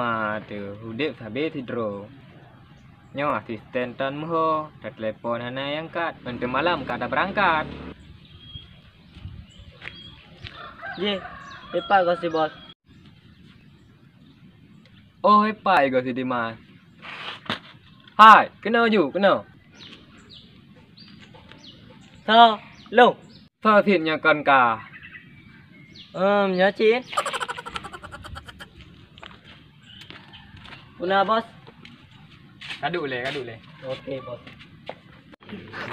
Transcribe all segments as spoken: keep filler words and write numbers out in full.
Ma teuh udeb sabe sidroe. Nyoe asisten tan meuho, teutelepon hana angkat, mantong malam ka tabeurangkat. Jih, ipak goe si bos. Oh, ipak goe si Dimas. Hai, keunoe ju, keunoe. Soe, lôn. Soe cit nyoe kon ka? Eum, nyoe cit. Peue na, Bos? Ka duek lé, ka duek lé. Oke, Bos.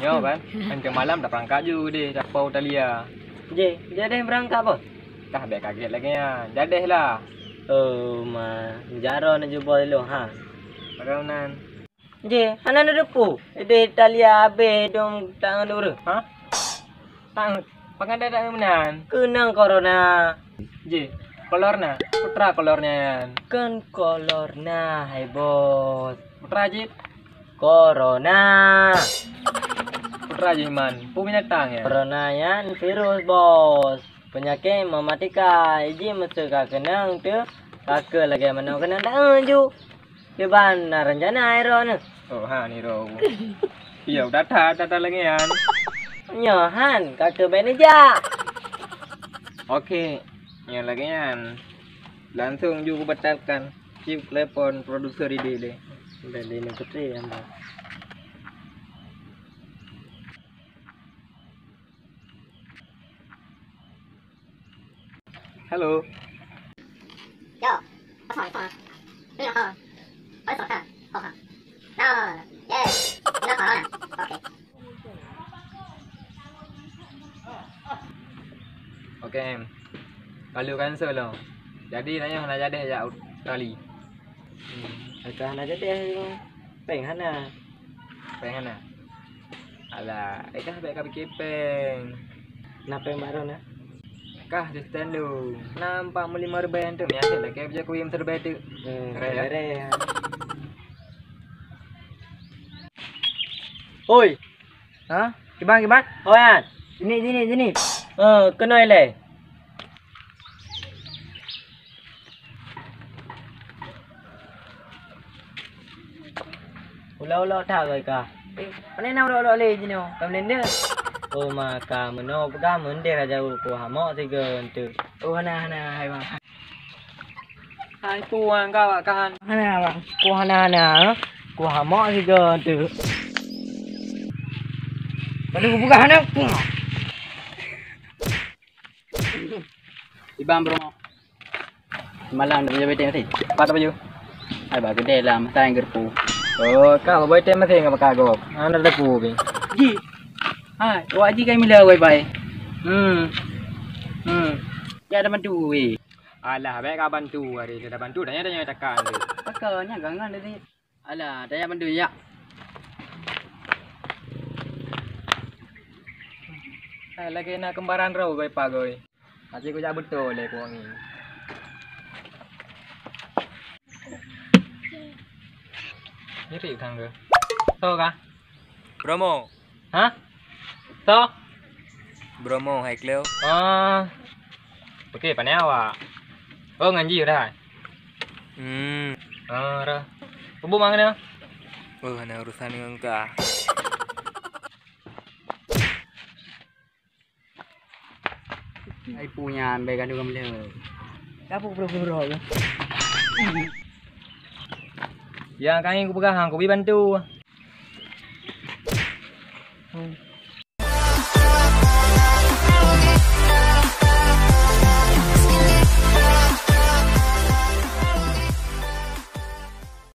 Nyoe kan, mantong malam tabeurangkat ju deh, tapo Italia. Jih, jadeh beurangkat, Bos? Kah bèk kagét lagèe nyan, jadeh lah. Oh, ma, jaroe neujubôi lôn, ha. Padahai nan. Jih, hana neuteupeue. Di Italia habéh dong tangan ureueng. Ha? Tangan. Pakai dak meunan. Keunong corona. Jih, kolor na. Putra kolor nyan. Kon kolor na, hai bos. Putra jih. Corona. Putra jih man. Peue binatang nyan? Corona nyan virus, bos. Peunyakét mematikan. Jih meuseuka keunong teuh. Ka keu lagèe manoe keunong daun ju. Kiban na rencana hai droeneuh? Oh, han, hai droe. Iya, udah that, that, that lagèe nyan. Nyoe han, ka keu bèk neujak. Oke, nyang lagèe nyan. Langsung ju kubatalkan. Cit telepon produser idéh lé. Udah lé neupeutré hamba. Halo. Yo, kosong, kosong. Ini kosong. Kosong, ha? Kosong. No, no, no, no. Yes. Ini kosong, ha? Oke. Oke, em. Kalau cancel lo. Jadi, nanya hana jadi ya kali. Hmm, ka hana jadi, eh, péng hana. Péng hana? Alah, eh, kah bèk ka piké péng. Na péng baroe na? Kah di stand tu. Nampak meulima ribèe tu, biasa dah kayak Jokowi meuseu ribèe tu. Hmm, keren, ya? Keren, ya. Oi. Ha? Kiban, kiban? Oi, An. Sini, sini, sini. Eh, keunoe lé. Ulok-ulok that kah? Eh, pane na ulok-ulok lé jinoe? Ka meulindeh. Oh, ma ka meunoe peugah meulindeh ka jaweueb, ku hamok sigoe eunteuk. Oh, hana, hana, hai bang. Hai, puang ka awak kan? Hana, bang. Ku hana, hana. Ku hamok sigoe eunteuk. Padahai ku peugah hana. Ibang bro. Semalam dah baju betek masih. Apa tu baju? Hai bak gede lah, masa yang gerpu. Oh, kau boy tem masih enggak pakai gop. Mana ada ku bi. Ji. Hai, wak ji kai mila wai bai. Hmm. Hmm. Ya ada bantu weh. Alah, baik kau bantu hari dia dah bantu, tanya tanya takkan tu. Pakanya gangan tadi. Alah, tanya bantu ya. Hai, lagi nak kembaran roh goi pagoi. Aci kujak beutôi lé kuwang nyoe. Ngirit kang ke? Soe kah? Bromo. Hah? Soe? Bromo hai kleu. Ah. Oke, pane awak. Oh, ngan jih dah. Hmm. Ah, dah. Peue mang keunoe? Oh, hana urusan ngon kah. Ai pu nyan bai gandong gamle. Ka pu bro-bro ya. Ya, kami ku peugah hang, ku bi bantu.